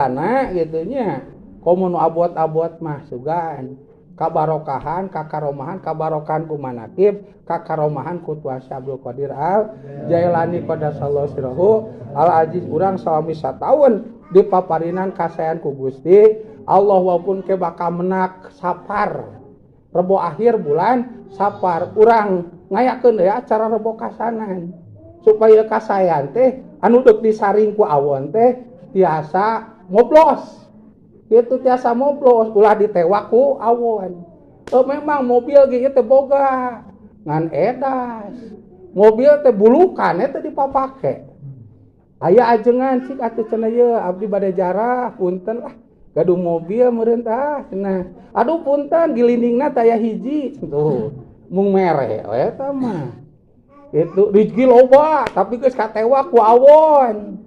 Karena gitu nya komo nu abot-abot mah sugan kabarokahan kakaromahan kabarokahan ku manakib kakaromahan ku Tuan Syekh Abdul Qadir Al Jailani qaddasallahu sirrahu al aziz. Urang salami sataun dipaparinan kasayan ku Gusti Allah, walaupun ke bakal menak Sapar, Rebo akhir bulan Sapar urang ngayakeun deui acara Rebo Kasanan supaya kasayan teh anu deuk disaring ku awon teh tiasa moblos gitu, tiasa moblos, ulah ditewak ku awon. Oh, memang mobil gitu teh boga ngan edas mobil teh bulukan eta dipapake aya ajengan cik atuh cenah ieu abdi bade jarah, punten lah gaduh mobil meureun tah cenah, aduh punten gilindingna teh aya hiji tuh mung mere we eta mah itu rezeki loba tapi geus katewak ku awon.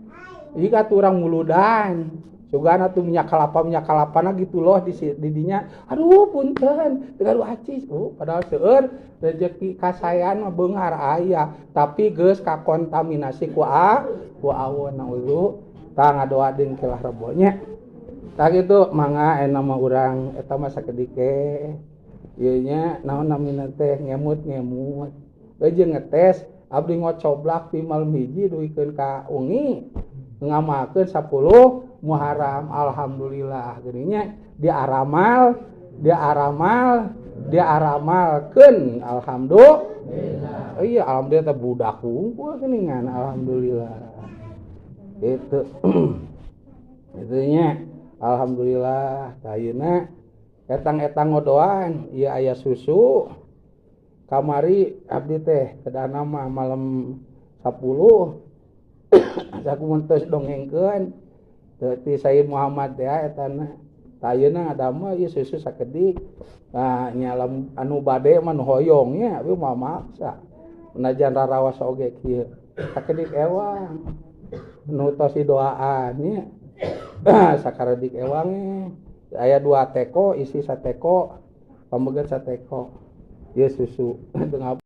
Jika tuh urang muludan sugan atuh minyak kelapa, minyak kelapana gitu loh di dinya, aduh punten teu gaduh acis. Oh, padahal seueur rezeki kasayan mah beunghar aya tapi geus kakontaminasi ku awon. Naudzu tah ngadoa deung kelah rebonya tah kitu. Mangga aya mah urang eta mah sakedik ieu nya, naon namina teh, ngemut-ngemut jeung ngetes. Abdi ngocoblak di malam hiji duikeun ka wengi ngamalkeun 10 Muharram, alhamdulillah geuning diaramal diaramal diaramalkeun, alhamdulillah. Iya, alhamdulillah teh budak wungkul geuningan, alhamdulillah itu itunya, alhamdulillah. Ayeuna etang-etang ngodoan ieu aya susu. Kamari abdi teh kedana mah malam 10 aku mun tos dongengkeun ti Sayyid Muhammad ya etana. Tah ayeuna ngadamel ieu susu sakedik. Nah nya anu bade mah nu hoyong nya, abdi moal maksa najan rarawas oge kieu sakedik ewang nu tos didoaan nya sakaredik ewang aya 2 teko, isi sateko, pameget sateko ieu susu teu.